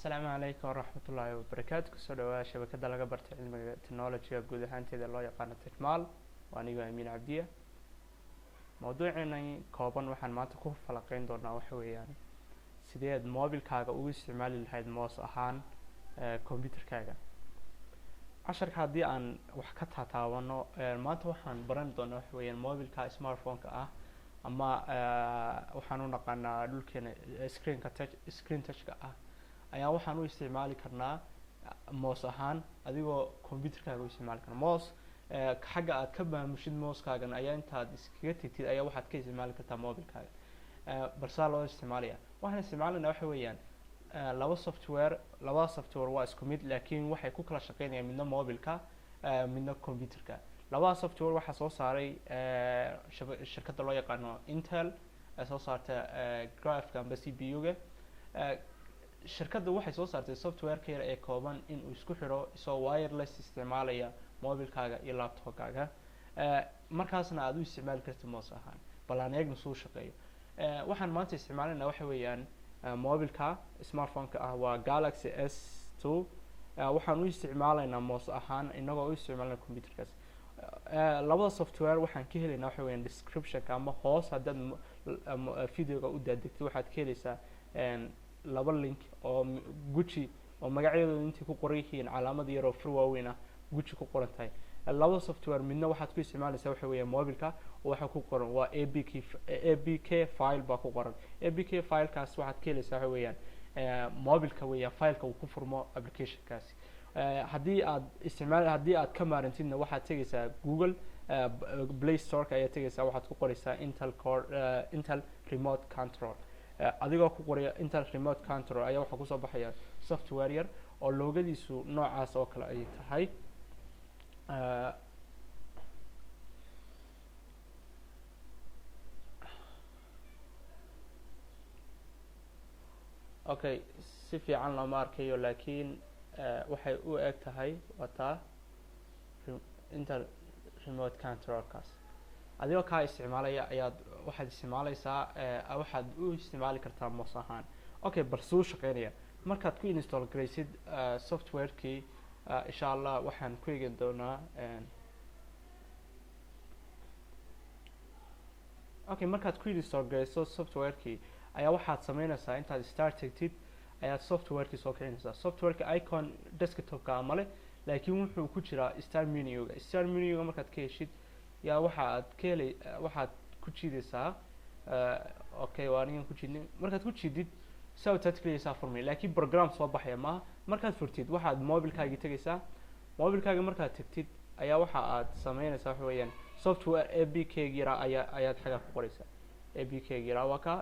Asalaamu calaykum waraxmatullaahi wabarakaatu. Kusoo dhawaada shabakada laga bartay cilmiga technology-ga guud ahaanteeda loo yaqaano Tajmaal. Waa anigoo Amiin Cabdiya. Mawduuceenan kooban waxaan maanta ku falaqeyn doonaa waxa weeyaan sideed mobilkaaga ugu isticmaali lahayd mouse ahaan computerkaaga. Casharka haddii aan wax ka taataabano, maanta waxaan baran doonaa waxa weeyaan mobilka smartphone-ka ah ama waxaan u naqaanaa dhulkeena screenka touch, screen touch-ka ah, ayaa waxaan u isticmaali karnaa mouse ahaan adigoo computerkaaga u isticmaali kara mouse. Xagga aad ka maamushid mouse-kaagan ayaa intaad iskaga tegtid ayaa waxaad ka isticmaali kartaa mobilkaaga. Balsaa loo isticmaalaya, waxaan isticmaalaynaa waxa weeyaan laba software. Labada software waa isku mid, laakiin waxay ku kala shaqeynayaan midna mobilka, midna computerka. Labada software waxaa soo saaray shirkadda loo yaqaano Intel ee soo saarta graphic amba CPU-ga. Shirkadda waxay soo saartay software-ka yar ee kooban in uu isku xidho isagoo wireless isticmaalaya mobilkaaga iyo laptopkaaga, markaasna aada u isticmaali kartid mouse ahaan. Bal aan eegno suu shaqeeyo. Waxaan maanta isticmaalayna waxa weeyaan mobilka smartphone-ka ah, waa Galaxy S2. Waxaan u isticmaalaynaa mouse ahaan inagoo u isticmaalayna computerkaas. Labada software waxaan ka helaynaa waxa weeyaan description-ka ama hoos haddaad videoga u daadegtid, waxaad ka helaysaa laba link oo guji oo magacyadooda intay ku qoran yihiin calaamad yar oo fur waaweyn ah guji ku qoran tahay. Labada software midna waxaad ku isticmaalaysaa waxa weeye mobilka oo waxaa ku qoran waa APK, APK file baa ku qoran. APK filekaas waxaad ka helaysaa waxa weeyaan mobilka weeyaan fileka uu ku furmo applicationkaasi. Haddii aad isticmaal, haddii aad ka maarantidna, waxaad tegaysaa Google Play Store-ka ayaad tegaysaa, waxaad ku qoraysaa Intel Core, Intel Remote Control. Adigoo ku qoraya Intel Remote Control ayaa waxaa kusoo baxaya software yar oo logo-gadiisu noocaas oo kale ay tahay. Okay, si fiican looma arkayo, laakiin waxay u eg tahay waa taa Intel Remote Controlkaas. Adigoo kaa isticmaalaya ayaad waxaad isticmaaleysaa, waxaad u isticmaali kartaa mouse ahaan. Okay, bal suu shaqeynaya markaad ku install garaysid softwarekii, insha Allah waxaan ku eegi doonaa. Okay, markaad ku install garayso softwarekii ayaa waxaad sameynaysaa intaad start tagtid ayaad softwarekii soo kicinaysaa. Softwareka icon desktopka ama leh, laakiin wuxuu ku jiraa start menuga. Start menuga markaad ka heshid yaa waxaad ka helay, waxaad ku jiidaysaa. Okay, waa anigan ku jiidnay. Markaad ku jiidid si automatically saa furmay, laakiin program soo baxaya maaha. Markaad furtid waxaad mobilkaagii tegaysaa. Mobilkaaga markaad tagtid ayaa waxa aad sameynaysaa waxa weeyaan software APK yaraa ayaa ayaad xagaa ku qoraysaa. APK yaraa waa ka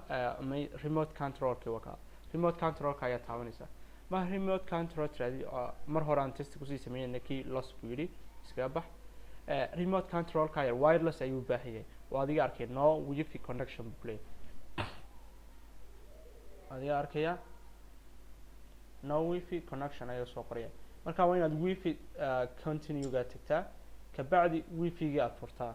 remote controlki, waa ka remote controlka ayaa taabanaysaa. Ma remote control tiraadi, mar hore aan test kusii sameynayna, kii los buu yidhi, iskaga bax. Remote controlka yar wireless ayuu u baahan yahay. Waa adiga arkay, no wifi connection buu kuleeyahay. Adiga arkaya, no wifi connection ayuu soo qoraya. Marka waa inaad wifi continue-ga tagtaa, kabacdi wifi-gii aada furtaa.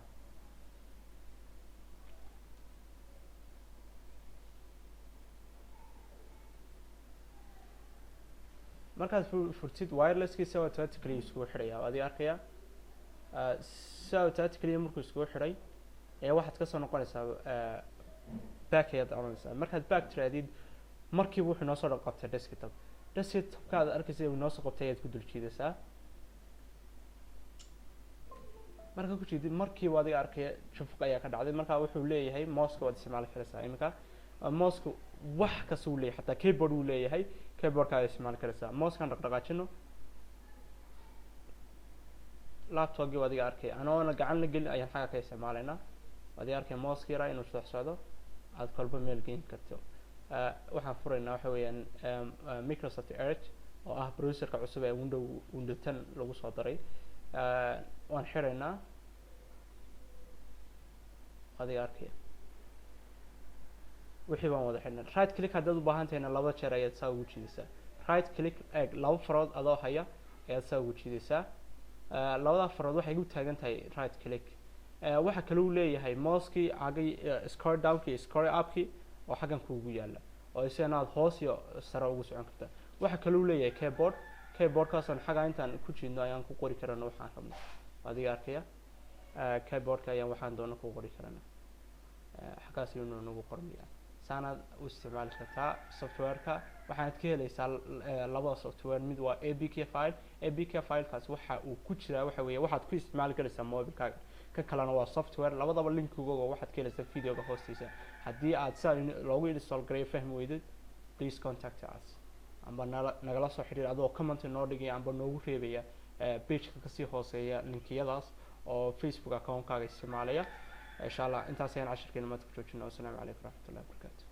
Markaad furtid wirelesskii si automatically iskugu xidhaya. Adiga arkaya, si automatically markuu iskugu xidhay ayaa waxaad kasoo noqonaysaa back ayaad oranaysaa. Markaad back tiraadid, markiiba wuxuu noo soo qabtay desktop. Desktopka aad arkaysa uu noo soo qabtay ayaad ku dul jiidaysaa. Markaad ku jiidid, markiiba adiga arkaya jufuq ayaa ka dhacday. Marka wuxuu leeyahay mouseka waad isticmaali karaysaa iminka. Mouseka wax kasta uu leeyahay, xataa keyboard uu leeyahay, keyboardka ayaad isticmaali karaysaa. Mousekan dhaqdhaqaajino, laptopkii adiga arkaya, anoona gacan la gelin ayaan xagga ka isticmaalaynaa. Adiga arkaya mouseka yaraa inuu soo socdo, aad kolba meel geyn karto. Waxaan furaynaa waxa weeyaan Microsoft Edge oo ah browserka cusub ee Window 10 lagu soo daray. Waan xiraynaa. Adiga arkaya, wixii baan wada xidhnay. Right click haddaad u baahan tahayna, laba jeer ayaad saa ugu jiidaysaa. Right click eeg, laba farood adoo haya ayaad saa ugu jiidaysaa. Labada farood waxay u taagan tahay right click. Waxa kale uu leeyahay mousekii xaggay scroll downkii, scroll upkii oo xaggan kuugu yaala, oo isagana aad hoos iyo sare ugu socon karta. Waxaa kaloo leeyahay keyboard. Keyboardkaasaan xagaa intaan ku jiidno ayaan ku qori karana waxaan rabno. Adiga arkaya, keyboardka ayaan waxaan doono ku qori karana, xaggaas ayuu nagu qormaya. Saanaad u isticmaali kartaa softwareka. Waxaad ka helaysaa labada software. Mid waa APK file. APK filekaas waxa uu ku jiraa waxa weeye waxaad ku isticmaali karaysaa mobilkaaga. Ka kalena waa software. Labadaba linkigooga waxaad ka helaysaa videoga hoostiisa. Haddii aad sidaa loogu install gareeyo fahmi weydid, please contact us amba nala nagala soo xiriir adoo comment noo dhigaya amba noogu reebaya pageka kasii hooseeya linkiyadaas oo Facebook accountkaaga isticmaalaya, insha Allah. Intaas ayaan cashirkeena maanta ku joojina. Wasalaamu calaykum waraxmatullahi wabarakaatu.